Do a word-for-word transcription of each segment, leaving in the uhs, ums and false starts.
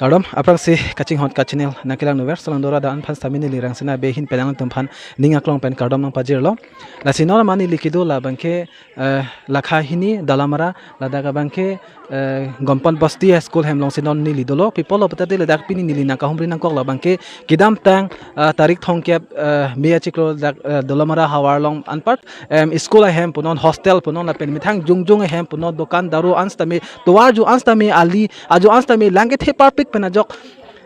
Kardom, aphrangsi kachinghon kachannel nangkelang nuver, Solangdo Radar an aphan sitame neli Rangsina Bey ahin pen alangtum aphan ning aklong pen kardom nangpajirlo. Lasi non mane neli kedo labangke, eh, lakha hini Dolamara, ladak abangke, eh, Gompot Bosti High School hem alongsi non neli dolo. Pi apotlo pulote ladak pini neli nangkahumri nangkok labangke kedamtang, eh, tarik thomkep, eh, May achiklo dak, eh, Dolamara havar along anpar, em, school ahem punon, hostel punon, lapen methang jongjong ahem punon, dokan daru an sitame, tovar ajo an sitame, ali ajo an sitame lang kethe parpik pen ajok,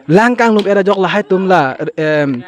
lang kanglum-et ajok lahai atum la, em,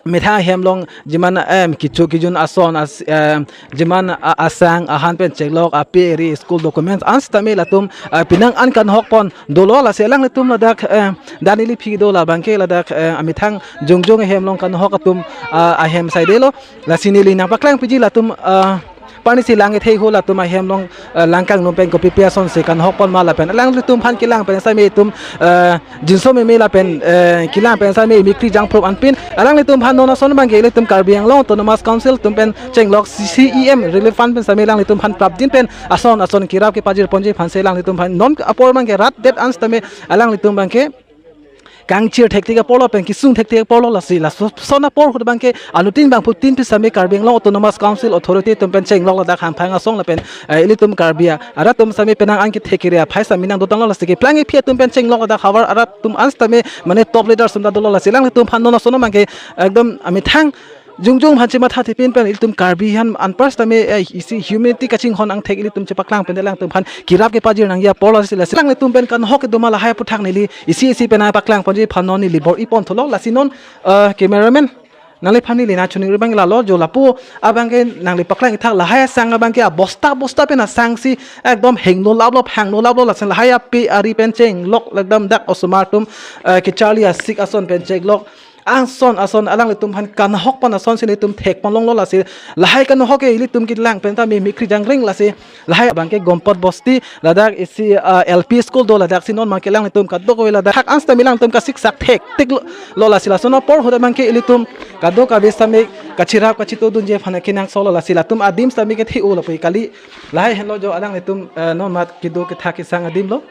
methang ahem along jiman, em, kecho kejun ason as, em, jiman a-, asang ahan pen cheklok, ape eri, school documents an sitame latum, eh, penang an kanhok pon dolo. Lasi alanglitum ladak, em, dak neli aphi do labangke ladak, eh, amethang jongjong ahem along kanhok atum, ah, ahem saidelo. Lasi neli nangpaklang piji latum, ah, pani si lang kethe ho latum ahem along, ah, lang kanglum pen kopipi asonsi kanhok pon ma lapen alanglitum aphan kelang pen sitame itum, ah, jinso meme lapen, eh, kelang pen sitame mikri jangprup anpin alanglitum aphan non ason abangke ilitum Karbi Anglong Autonomous Council atum pen chenglok C E M Relief Fund pen sitame alanglitum aphan prapdin pen ason ason kerap kepajir ponji aphansi alanglitum aphan non apor abangke rat det an sitame alanglitum abangke kangchir thekthek aporlo pen kesung thekthek aporlo. Lasi laso ason apor ahut abangke anuttin bangphutin pen sitame Karbi Anglong Autonomous Council Authority atum pen chenglok ladak hamphang asong lapen, eh, ilitum Karbi arat atum sitame penang an kethe kere aphai sitame nangdotanglo. Lasi keplang ephi atum pen chenglok ladak havar arat atum an sitame mane top leaders atum ta dolo. Lasi alanglitum aphan non ason abangke ekdom amethang jongjong aphan chematha thepin pen ilitum Karbi ahin anpar sitame, eh, isi humanity kachinghon angthek ilitum chepaklang pen alangtum aphan kerap kepajir nangji apor lasi, lasi alanglitum pen kanhok kedo ma lahai aputhak neli isi isi pen nangpaklang ponji aphan non neli bor-i pon thulo. Lasi non, eh, cameraman nangliphan neli nangchiningri abang lalo jo lapu abangke nangli paklang ithak lahai asang abangke abosta bosta pen asangsi ekdom hingno laplo phangno laplo. Lasi lahai ape eri pen chenglok ladak osomar atum, eh, kecharli asik ason pen chenglok ason ason alanglitum aphan kanhok pon asonsi nelitum thek pon longlo. Lasi lahai kanhok ke ilitum kelang pen ta mi mikri jangring. Lasi lahai abangke Gompot Bosti ladak isi, ah, L P school do, ladaksi non abangke alanglitum kadokave ladak thak an sitame alanglitum kasiksak thekthek lo, lo. Lasi lason apor ahut abangke ilitum kadokave sitame kachirap kachito dunji aphan kenangsotlo. Lasi latum adim sitame kethe-o lapu kali. Lahai henlo jo alanglitum, eh, non mat kedo kethak kesang adim lo.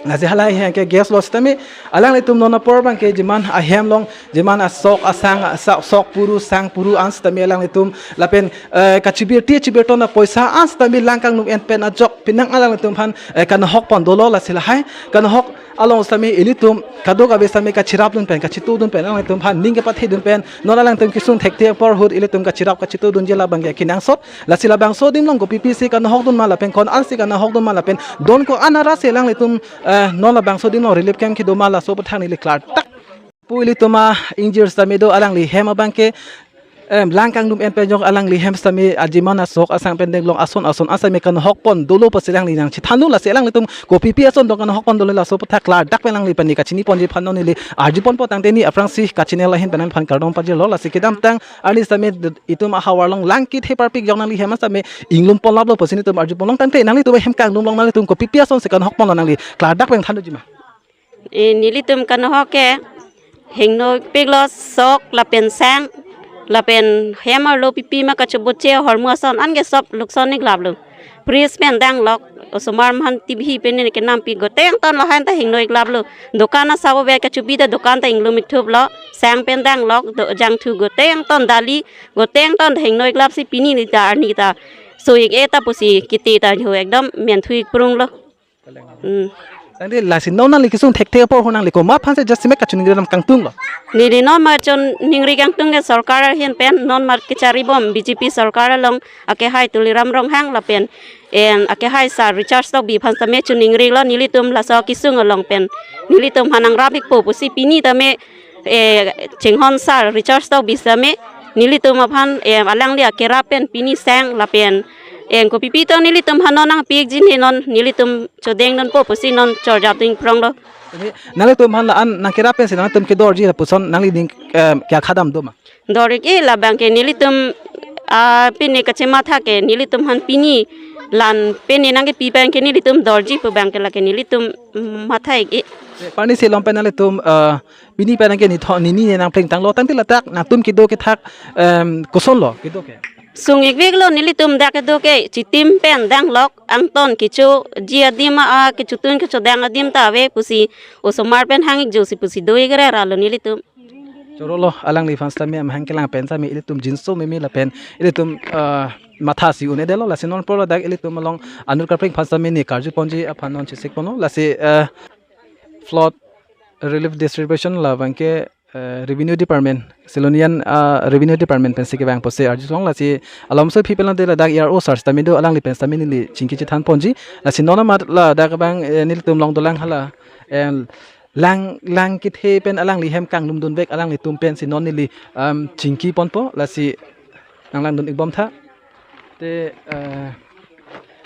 Lasi halahai ahem ke guest lo sitame alanglitum non apor abangke jiman ahem along jiman asok asang asa-, sok puru sang puru an sitame alanglitum lapen, eh, kachibirti chibirton apoisa an sitame lang kanglum-en pen ajok penang alanglitum aphan, eh, kanhok pon dolo. Lasi lahai kanhok along sitame ilitum kadokave sitame kachirap dun pen kachito dun pen alanglitum aphan ning kepathe dun pen non alanglitum kesung thekthek apor ahut ilitum kachirap kachito dunji labangke kenangsot. Lasi labangso adim along kopipi si kanhok dun ma lapen ko-an si kanhok dun ma lapen don ko-an arasi alanglitum, eh, non labangso adim along relief camp kedo ma laso aputhak neli klardak. Pu ilitum a-ingjir sitame do, alangli hem abangke, em, lang kanglum-en pen jok alangli hem sitame ajiman asok asang pen denglong ason ason an sitame kanhok pon dolo pusi alangli nangchethanlo. Lasi alanglitum kopipi ason do kanhok pon dolo laso aputhak klardak pen alangli aphan neli kachini ponji aphan non neli arju ponpo. Tangte neli aphrangsi kachannel ahin pen nangphan kardom pajirlo. Lasi kedamtang arni sitame d-, itum ahavar along lang kethe parpik jok nangli hem sitame inglum pon laplo pusi nelitum arju pon long. Tangte nanglitum hem kanglum along nanglitum kopipi asonsi kanhok ponlo nangli klardak pen than doji ma? Eh, nelitum kanhok ke hingno piklo, sok lapen sang lapen hem arlo pipi ma kachoboche ahormu ason an ke sop lukson ik laplo. Fridge pen danglok, osomar aphan T V pen ne kenampi goteng ton lahai ta hingno ik laplo. Dokan asap ave kachobi ta dokan ta inglum ik thuplo. Sang pen danglok, do jangthu goteng ton dali goteng ton hingno ik lapsi pini ni ta arni ta so ik-e ta pusi kiti ta jo ekdom menthu ik prunglo. Hmm. Tangte lasi non nangli kesung thekthek apor ahut nangli komat aphansi just mek kachiningri dam kangtunglo? Neli non mat chiningri kangtung ke sorkar ahin pen non mat kechari bom B J P sorkar along akehai Tuliram Ronghang lapen en akehai sir Richard Tokbi aphan sitame chiningrilo, nelitum laso kesung along pen nelitum aphan nangrap ikpo pusi pini tame, eh, chinghon sir Richard Tokbi sitame nelitum aphan, eh, alangli akerap pen pini sang lapen, eh, kopipi to nelitum aphan non nangpi ikji ne non nelitum chodeng dunpo pusi non chorjap ding pronglo. Jadi, nanglitum aphan la-an nangkerap pensi nangtum kedorji lapuson nangli ning, eh, kya khadam do ma? Dor ik-e labangke nelitum, ah, pini kachematha ke nelitum aphan pini Lan pen ne nangkepi pen ke nelitum dorji pu abang ke lake nelitum, mm, matha-ik-e. Pini si along pen nanglitum, eh, pini pen ke nithon nini ne nangplengtanglo, tangte ladak nangtum kedo kethak, em, kosonlo kedo ke? Sung-ik-veklo, nelitum dak kedo ke chitim pen danglok, angton kechoji adim a, kechotun kechodang adim ta ave pusi osomar pen hang-ik jo si pusi do-ik reralo nelitum. Chorolo, alangliphan sitame amahang kelang pen sitame ilitum jinso meme lapen ilitum, ah, matha si un-edetlo, lasi non apor ladak ilitum along anut karplengphan sitame ne karjuponji aphan non chesik ponlo, lasi, eh, flood relief distribution labang ke, eh, revenue department, Silonijan, ah, revenue department pensi kevang pusi arjulong, lasi alam so phi pen lang de ladak E R O sir sitame do, alangli pen sitame neli chingki chethanponji, lasi non amat ladak abang, eh, nelitum along dolang hala, eh, lang, lang kethe pen alangli hem kanglumdunvek alanglitum pensi non neli, um, chingkiponpo, lasi nanglangdun-ikbomtha. Te, eh,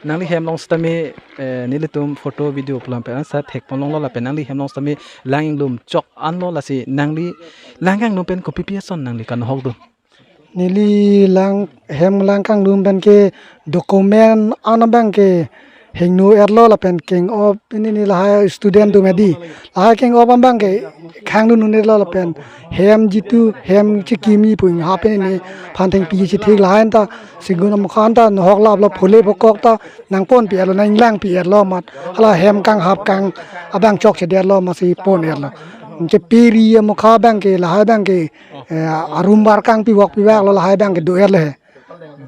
nangli hem along sitame, eh, nelitum photo video pulang pen sa thekponlonglo lapen nangli hem along sitame lang inglum chok anlo, lasi nangli lang kanglum pen kopipi ason nangli kanohok do? Neli lang, hem lang kanglum pen ke document an abang ke hingno-etlo lapen keng-op, pini ne lahai student atum hedi, lahai keng-op abang ke khangdun un-etlo lapen hem jitu hem chikimi pu ingha pini nephan thengpi chethek, lahai ta sigun amokha ta nohok laplo, phule phokok ta nangponpi-etlo, nanglangpi-etlo amat, hala hem kanghap kang abang chokchedetlo amatsi pon-etlo. Anke piri amokha abang ke, lahai abang ke, eh, arum bar kangpivok pivaklo, lahai abang ke do-etlo he.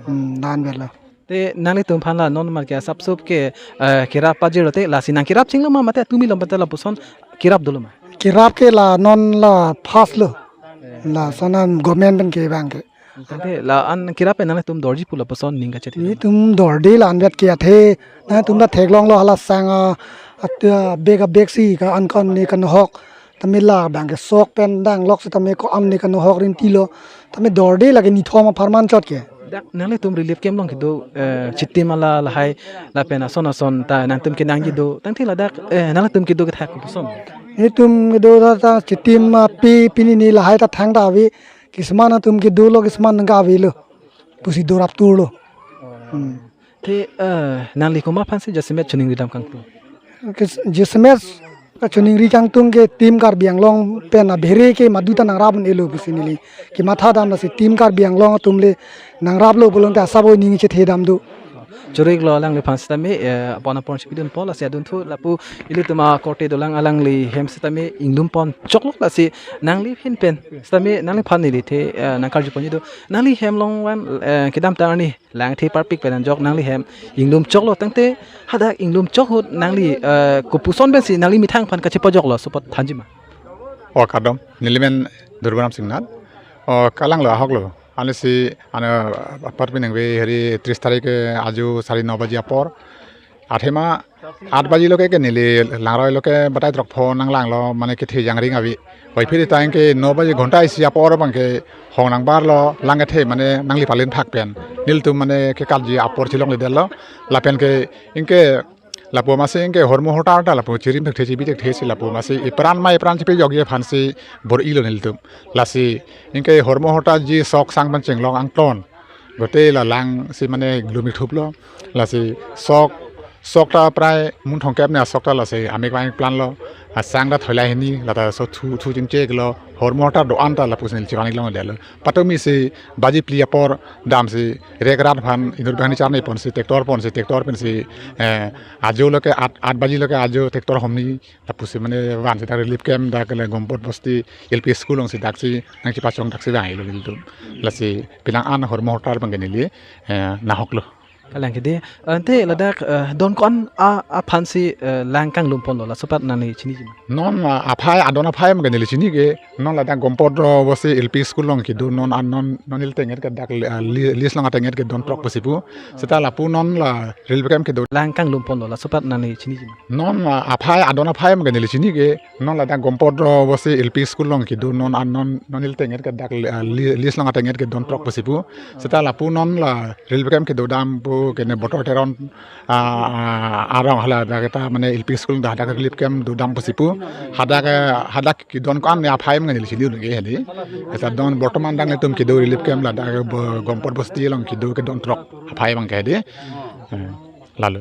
Hmm, dan-etlo. Te nanglitum aphan la non amat ke asapsop ke, eh, kerap pajirlo te, lasi nangkerap chinglo ma mate tumi lom pate lapuson kerap dolo ma? Kerap ke la non la first lo. Lason an government pen ke abang ke. Te la-an kerap pen nanglitum dorji pu lapuson ning kachethe? Nelitum dorde la-anvet ke athe, nangtum ta theklonglo hala sang a, at, a, bag a bag si ka an kan ne kanohok. Tame la abang ke sok pen danglok sitame ko-an ne kanohok rinti lo. Tame dorde lake nithom apharman chot ke. Dak nanglitum relief camp along kedo, eh, chitim ala lahai lapen ason ason ta nangtum kenangji do. Tangte ladak, eh, nanglitum kedo kethak kopuson? Nelitum kedo ta, ta chitim, ah, pi pini ne lahai ta thangta ave. Kisman atum kedolo, kisman nangkavelo pusi do rapturlo. Hmm. Te, eh, nangli komat aphansi jasemet choningri dam kangtung? Kis-, jasemet kachoningri kangtung ke Team Karbi Anglong pen abhere ke madu ta nangrap un-elo pusi neli kematha dam, lasi Team Karbi Anglong atum le nangraplo pulote asap oi ning chethe dam do. Choro-iklo alangliphan sitame, eh, apon apon chipidunpo, lasi adunthu lapu ilitum akorte dolang alangli hem sitame inglum pon choklo, lasi nangli ahin pen sitame nangliphan neli the, eh, nangkarjuponji do. Nangli hem along van, eh, kedamtang arni lang the parpik pen anjok nangli hem inglum choklo, tangte hadak inglum chok ahut nangli, eh, kopuson pensi nangli methang aphan kachepajoklo, sopot thanji ma? O kardom, neli men Durbaram Singnar. O kalanglo, ahoklo. Ansi ano aparpi nangve hari tris tarik ke ajo sari no baji apor. Athema at baji lo ke, ke neli langroi lo ke batai trok pho nanglanglo, mane kethe jangring avi. Oi phiri tang ke no baji ghonta isi apor abang ke hong nangbarlo, lang kethe mane nangli palin thak pen. Nelitum mane kekalji apor chilongledetlo. Lapen ke anke lapu amatsi anke hormu hortar ta lapu chirim thekthe chibi thekthe si lapu amatsi ipran ma ipran chipejokji aphansi bor-ilo nelitum. Lasi anke hormu hortarji sok sang pen chenglong angton. Gote la lang si mane glumi thuplo. Lasi sok, sok ta prai mun thomkep ne asok ta lasi amek vang planlo. Asang ta thoilai hini, lata so thu, thu chingcheklo. Hormu hortar do-an ta lapusi neli chevang-iklongledetlo. Patumi si baji phli apor damsi rek rat aphan inut bang ni charni ponsi tractor ponsi tractor pensi, eh, ajo lo ke at, at baji lo ke ajo tractor homni lapusi mane vansi dak relief camp dak le Gompot Bosti L P school alongsi daksi nangchepachong daksi vang-ilo nelitum. Lasi penang an hormu hortar abang ke neli, eh, nahoklo. Kalang ke dei, ante ladak, eh, don ko-an a, aphansi, eh, lang kanglum ponlo, laso apot nangli chiniji ma? Non, ah, aphai, adon aphai abang ke neli chini ke, non ladak Gompot Bosti L P school along kedo non an non, non ili tenget ke dak, ah, li-, list along atenget ke don throk pusi pu. Seta lapu non la relief camp kedo. Lang kanglum ponlo, laso apot nangli chiniji ma? Non, ah, aphai, adon aphai abang ke neli chini ke, non ladak Gompot Bosti L P school along kedo non an non, non ili tenget ke dak, ah, li-, list along atenget ke don throk pusi pu. Seta lapu non la relief camp kedo dam pu ke ne Botor Teron, ah, ah, arong hala dak ta mane L P school dak, dak relief camp do dam pusi pu. Hadak, hadak kedon ko-an ne aphai abang neli chini un-e hedi. Seta don bortoman dak nelitum kedo relief camp ladak bo-, Gompot Bosti along kedo ke don throk aphai abang ke hedi. Eh. Lalo.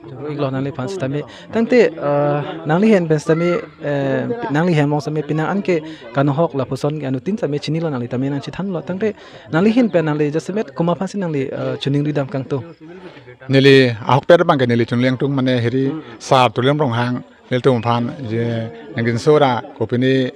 Choro-iklo nangliphan sitame. Tangte, eh, nanglihem pen sitame, eh, nanglihem along sitame penang an ke kanohok lapuson ke anuttin sitame chinilo, nangli tame nangchethanlo. Tangte nanglihin pen nangli jasemet komat aphansi nangli, eh, choningri dam kangtung? Neli ahokpet abang ke neli choningri kangtung mane heri Sar Tuliram Ronghang nelitum aphan je nangkingsora kopine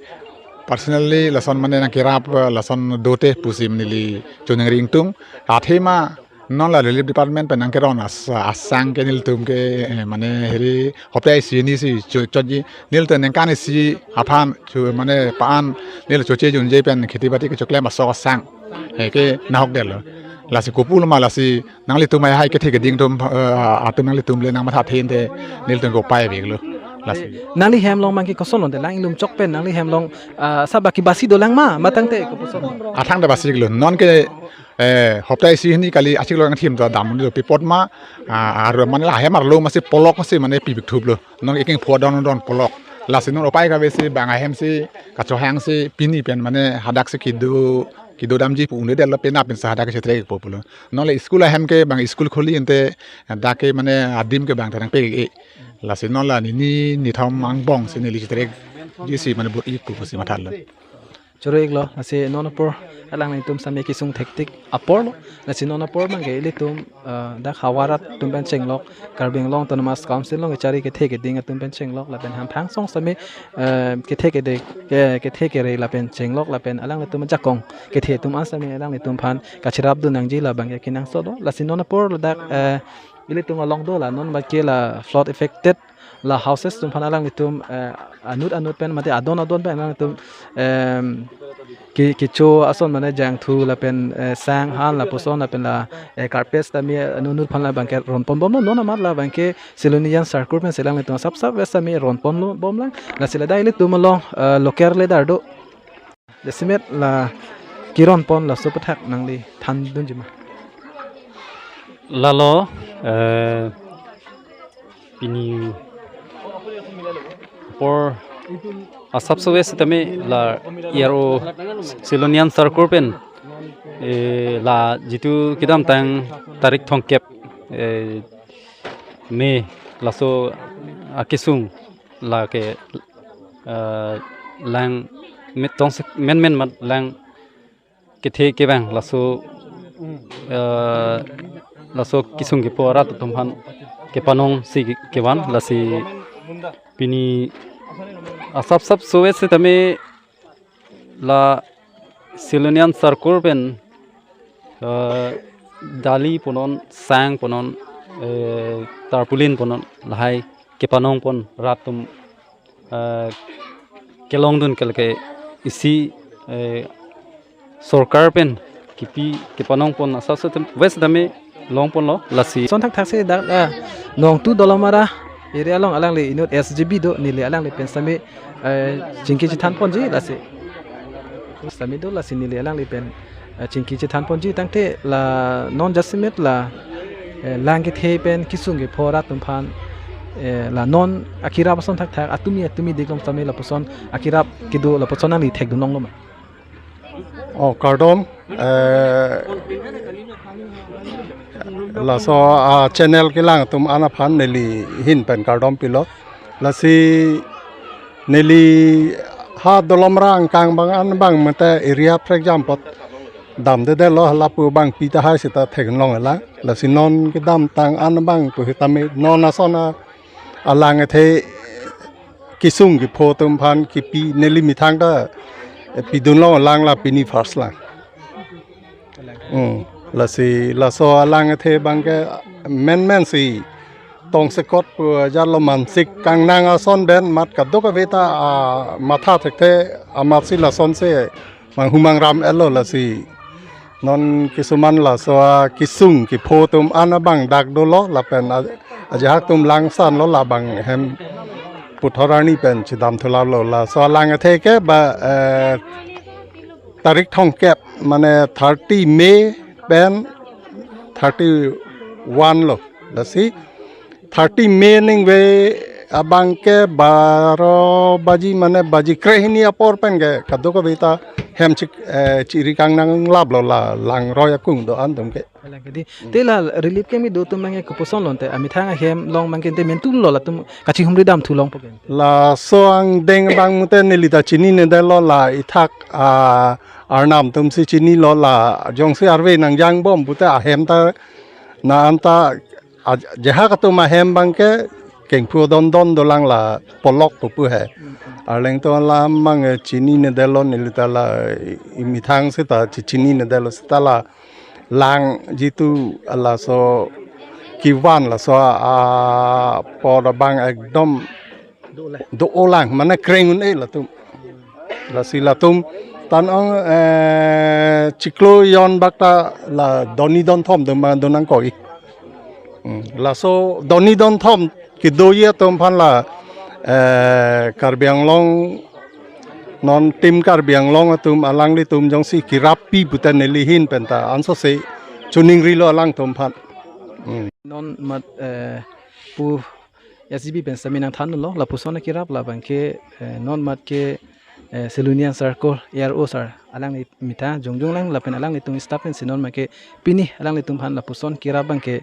personally lason mane nangkerap, eh, lason dote pusi neli choningri kangtung. Athema non la relief department pen nangkeron as-, asang ke nelitum ke, eh, mane heri hoptai isi hini si cho-, choji, nelitum ningkan isi aphan chu mane pa-an neli choche junje pen kheti bati kechoklem asok asang, eh, ke nahokdetlo. Lasi kopuloma lasi nanglitum hai hai kethe keding atum, eh, atum nanglitum le nangmathathe ante nelitum ke upai avelo. Lasi. Nanglihem along abang ke kosonlo te lang ilum chok pen nanglihem along, ah, saba kebasi dolang ma, ma tangte koposon? Athang ta basiklo. Non ke, eh, hoptai isi hini kali achiklo nangthim ta damdun pipot ma, ah, ar mane la hem arlo masi polok masi mane pibik thuplo. Non ekeng pho don don polok. Lasi non upai kave si bang ahem si kachohang si pini pen mane hadak si kedo, kedo damji pu un-edetlo, penap pensi hadak ke chetre-ikpo pulo. Non le school ahem ke bang school khuli ante dak ke mane adim ke bang tha nangpek-ik. Lasi non la nini nithom angbong si neli chetre-ikji si mane but-ikpo pusi mathatlo. Choro-iklo, lasi non apor alanglitum sitame kesung thektik aporlo. Lasi non apor abang ke ilitum, eh, dak havar arat atum pen chenglok, Karbi Anglong Autonomous Council along kechari kethe keding atum pen chenglok, lapen hamphang song sitame, eh, kethe kede, ke, kethe kere lapen chenglok, lapen alanglitum ajakong kethe atum an sitame alanglitum aphan kacherapdun nangji labang ke kenangsot do. Lasi non apor ladak, eh, ilitum along do la non abang ke la flood affected la houses atum aphan alanglitum, eh, anut anut pen mate adon adon pen alanglitum, em, ke, kecho ason mane jangthu lapen, eh, sang han lapuson lapen la, eh, carpet sitame anut anut aphan labang ke ronponbomlo, non amat labang ke Silonijan Circle pensi alanglitum asap sap ves sitame ronponlo bomlang. Lasi ladak ilitum along, eh, local leader do. Jasemet la keronpon laso aputhak nangli thandunji ma? Lalo, eh, pini apor asap sap ves sitame la E R O Silonijan Circle pen, eh, la jitu kedamtang tarik thomkep, eh, May laso akesung lake, eh, lang met tong sek men men mat lang kethe kevang laso, eh, laso kesung kepho arat atum aphan kepanong si ke-, kevan lasi pini asap sap sap ves sitame la Silonijan Circle pen, eh, dali punon, sang punon, eh, tarpaulin punon, lahai kepanong pon rat atum, eh, kelongdun ke lake isi, eh, sorkar pen kipi kepanong pon asap sap ves sitame longponlo lasi. Son thakthak si dak, ah, Nongtu Dolamara area along alangli inut S G B do, neli alangli pen sitame, eh, chingki chethanponji lasi. Sitame do lasi neli alangli pen, eh, chingki chethanponji tangte la non jasemet la, eh, lang kethe pen kesung kepho arat atum aphan, eh, la non akerap ason thakthak atumi atumi diklong sitame lapuson akerap kedo lapuson nangli thekdun longlo ma? Oh, kardom, eh, laso, ah, channel kelang atum an aphan neli ahin pen kardom pilo. Lasi neli ha Dolamara angkang abang an abang mate area prekjam apot damdedetlo, halapu abang pi tahai seta theklonglo. Lasi non kedamtang an abang pu sitame non ason a alang kethe kesung kepho atum aphan kipi neli methang ta, eh, pidunlonglo la pini first lang. Hmm. Lasi laso alang kethe abang ke men men si tongsekot pu ajarlo, mansik kangnang ason pen mat kadokave ta, ah, matha thekthe amat si lason si manghumang ram etlo lasi. Non kisuman laso akesung kepho atum an abang dak dolo lapen a-, ajahak atum langsanlo, labang hem puthot arni pen chedam thulaplo. Laso alang kethe ke ba, eh, tarik thomkep mane thirty May pen thirty one lo. Lasi thirty May ningve abang ke baro baji mane baji krehini apor pen ke kadokave ta hem chik, eh, chiri kangnang laplo la langroi akung do-an atum ke. Lang ke dei. Te la relief camp kedo atum abang ke kopuson lo te, amethang ahem along abang ke te mentu lo latum kachihumri dam thu longpo ke. Laso angdeng abang mute neli ta chininedetlo, la ithak a arnam atum si chinilo, la jongsi arve nangjangbom pute ahem ta na anta a, jehak atum ahem abang ke kengphu dondon dolang, la polok pupu he. Arleng to alam abang, eh, chininedetlo neli ta, la i, imethang seta chi, chininedetlo seta la lang jitu, laso kevan laso a, a apor abang ekdom do-olang, mane kreng un-e latum. Lasi latum tan ong, eh, chiklo jon bak ta la doni donthom do ma donang koi. Hmm, laso doni donthom kedoji atum aphan la, eh, Karbi Anglong, non Team Karbi Anglong atum alanglitum jongsi kerap pi pute neli ahin pen ta ansose chiningrilo alangtum aphan. Hmm. Non mat, eh, pu S G B pen sami nangthanlo, lapuson akerap labang ke, eh, non mat ke, eh, Silonijan Circle A R O sir, alangli mita jongjong lang lapen alanglitum staff pensi non mat ke pini alanglitum aphan lapuson kerap abang ke,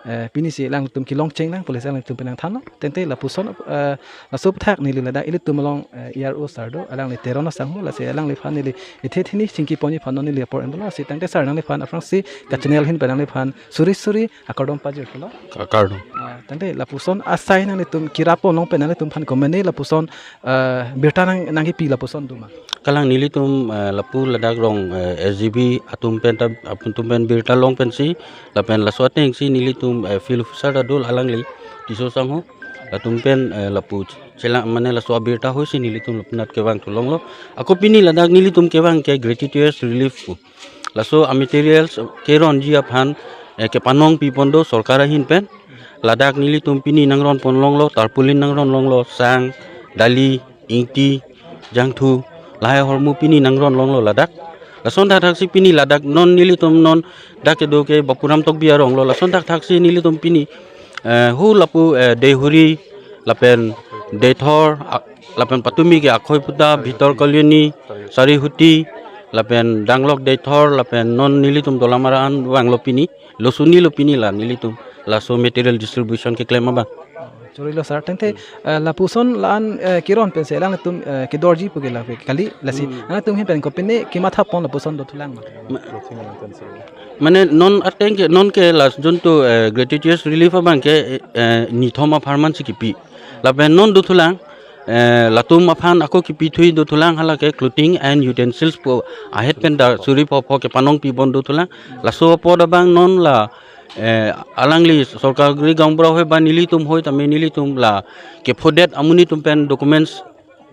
eh, pini si alanglitum kelong cheng lang, police alanglitum pen nangthanlo. Tangte lapuson, eh, laso aphuthak neli ladak ilitum along, eh, A R O sir do, alangli Teron asangho, lasi alangliphan neli ithe thini chingki ponji aphan non neli apor enlo, lasi tangte sir nangliphan aphrangsi kachannel ahin pen nangliphan suri suri akardom pajirlo. Akardom. Ah, tangte lapuson asai nanglitum kerap along pen nanglitum aphan komane lapuson, ah, birta nang, nangkepi lapuson do ma? Kalang nelitum, eh, lapu ladak rong, eh, S G B atum pen ta, atum pen birta long pensi, lapen laso atengsi nelitum, eh, field officer ta do alangli Tisso asangho, latum pen, eh, lapu chelang mane laso abirta hoisi nelitum lapunat kevang thu longlo. Ako pini ladak nelitum kevang ke gratuitous relief pu. Laso a materials keronji aphan, eh, kepanong pipon do sorkar ahin pen. Ladak nelitum pini nangron pon longlo, tarpaulin nangron longlo, sang, dali, ingti, jangthu, lahai ahormu pini nangron longlo ladak. Lason thakthaksi pini ladak non nelitum non dak kedo ke Bapuram Tokbi arong lo. Lason thakthaksi nelitum pini, eh, hu lapu, eh, Deihori, lapen Deithor, a-, lapen patumi ke Akhoiputa, Bhitor Kalyani, Sarihuti, lapen Danglok Deithor, lapen non nelitum Dolamara an vanglo pini, lasonilo pini la nelitum laso material distribution keklem abang. Chorilo sir, tangte, eh, lapuson la-an, eh, keron pensi alanglitum, eh, kedorji pu ke la kali, lasi Hmm. nangtum ahin pen kopine kematha pon lapuson dothulang ma? Ma-, mane non ateng ke, non ke last June to, eh, gratuitous relief abang ke, eh, nithom apharman si kipi. Lapen non dothulang, eh, latum aphan ako kipi thui dothulang, hala ke clothing and utensils pu ahet pen da suri pho pho kepanong pipon dothulang. Laso apot abang non la, eh, alangli sorkar gri gaonbura hoi ba nelitum hoi tame nelitum la kephodet amonit atum pen documents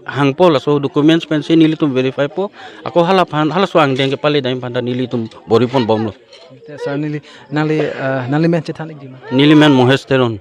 hangpo, laso documents pensi nelitum verify po. Ako hala aphan, halaso angdeng kepale dam aphan ta nelitum bor-i pon bomlo. Te sir neli, nangli, eh, nangli men chethan ikji ma? Neli men Mohesh Teron.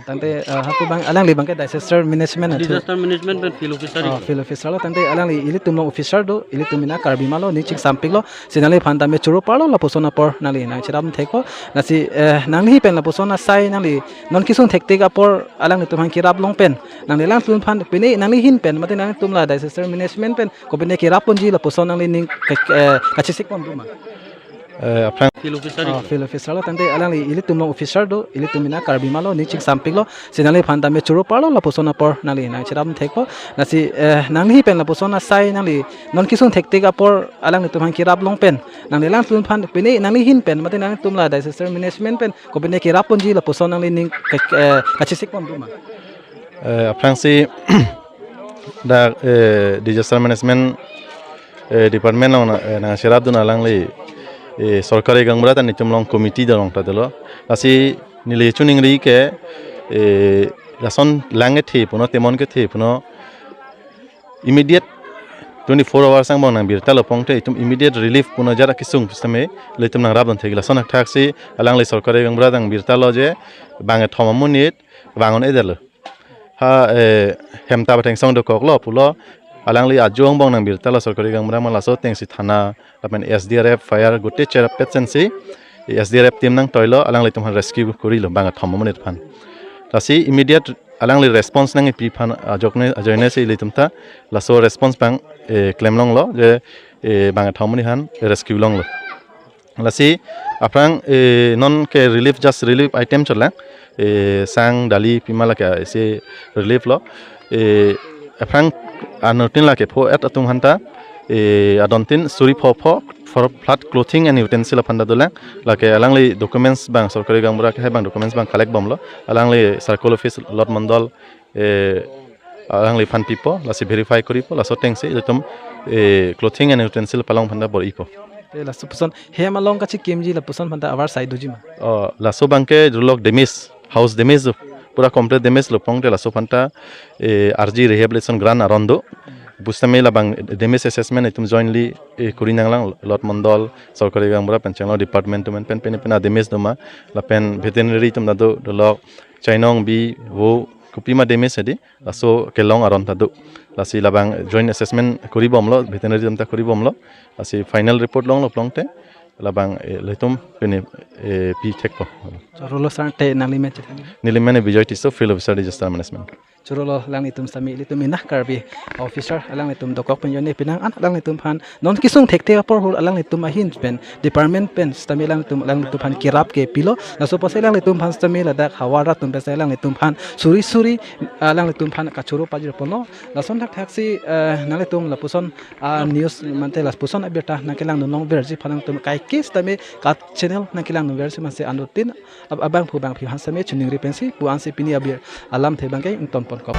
Tangte, eh, hapu abang, alangli abang ke disaster management athu. Disaster management pen field officer Oh, ik. Field officer lo, tangte alangli ilitum along officer do, ilitum ina Karbi ma lo, ning chingsampiklo, si nangliphan tame choro parlo lapuson apor nangli nangcherap thekpo, lasi, eh, nangli ahin pen lapuson asai nangli non kesung thektik apor alanglitum aphan kerap long pen, nangli alanglitum aphan pine nangli ahin pen, mate nangtum la disaster management pen, kopine kerap ponji lapuson nangli ning ke-, eh, kachesik pon do ma? Eh, aphrang Field officer Oh, ik. Field officer lo, tangte alangli ilitum along officer do, ilitum ina Karbi ma lo, ning chingsampiklo, si nangliphan tame choro parlo lapuson apor nangli nangcherap thekpo, lasi, eh, nangli ahin pen lapuson asai nangli non kesung thektik apor alanglitum aphan kerap long pen, nangli alanglitum aphan pine nangli ahin pen, mate nangtum la disaster management pen, kopine kerap ponji lapuson nangli ning ke-, eh, kachesik pon do ma? Eh, aphrangsi dak, eh, disaster management, eh, department along na, eh, nangcherapdun alangli, eh, sorkari gaonbura ta nelitum along committee dolong ta dolo. Lasi neli chiningri ke, eh, lason lang kethe puno, temon kethe puno, immediate twenty-four hours angbong nang birta lo pon te itum immediate relief puno jara kesung pusitame ilitum nangrapdun thek. Lason thakthaksi alangli sorkari gaonbura ta nang birta lo je bang kethom amonit vang un-edetlo. Ha, eh, hem ta batheng song dokoklo pulo, alangli ajo angbong nang birta lo sorkari gaonbura ma, laso atengsi thana lapen S D R F, fire gote cherap pet sensi S D R F team nangtoilo, alanglitum aphan rescue korilo bang kethom amonit aphan. Lasi immediate alangli response nangkepi aphan ajok ne, ajoine si ilitum ta laso response abang, eh, klem longlo je, eh, bang kethom amonit aphan rescue longlo. Lasi aphrang, eh, non ke relief, just relief item cholang. Eh, sang, dali, pima lake isi relief lo. Eh, aphrang anuttin lake pho-et atum aphanta, eh, adontin suri pho pho, for flood clothing and utensil aphanta dolang. Lake alangli documents abang, sorkari gaonbura kehai abang documents abang collect bomlo. Alangli circle office, Lot Mondol, eh, alangliphan pipo, lasi verify koripo, laso atengsi ilitum, eh, clothing and utensil palong aphanta bor-ipo. Te laso puson hem along kachekimji lapuson aphanta avar sai doji ma? Oh, laso abangke jolok damage, house damage do, pura complete damage lo pulote laso aphanta, eh, R G rehabilitation grant aron do. Pusitame labang damage assessment itum jointly, eh, kori nanglang, Lot Mondol, sorkari gaonbura pen chenglok department atum pen pen pen damage doma, lapen veterinary atum ta do, jolok chainong, bi, vo, kopima damage hedi, laso kelong aron ta do. Lasi labang joint assessment kori bomlo, veterinary atum ta kori bomlo. Lasi final report longlo pulote labang, eh, ilitum pini, eh, pi thekpo. Chorolo sir, te nangli men chethan? Neli men Bijoy Tisso, Field Officer, Disaster Management. Chorolo, alanglitum sitame ilitum inah Karbi officer, alanglitum dokok pen jone pinang an alanglitum aphan non kesung thekthe apor hul alanglitum ahin pen department pen sitame alanglitum, alanglitum aphan kerap kepilo. Laso apotsi alanglitum aphan sitame ladak havar atum pensi alanglitum aphan suri suri, ah, alanglitum aphan kachoro pajir ponlo. Lason thakthaksi, eh, nanglitum lapuson, ah, news mate lapuson abirta nangkelang dunlong verji aphan nangtum kaike sitame ka channel nangkelang dun verji mansi anuttin ab-, abangphu bangphi aphan sitame choningri pensi pu ansi pini abir alamthe abangke ington ponkok.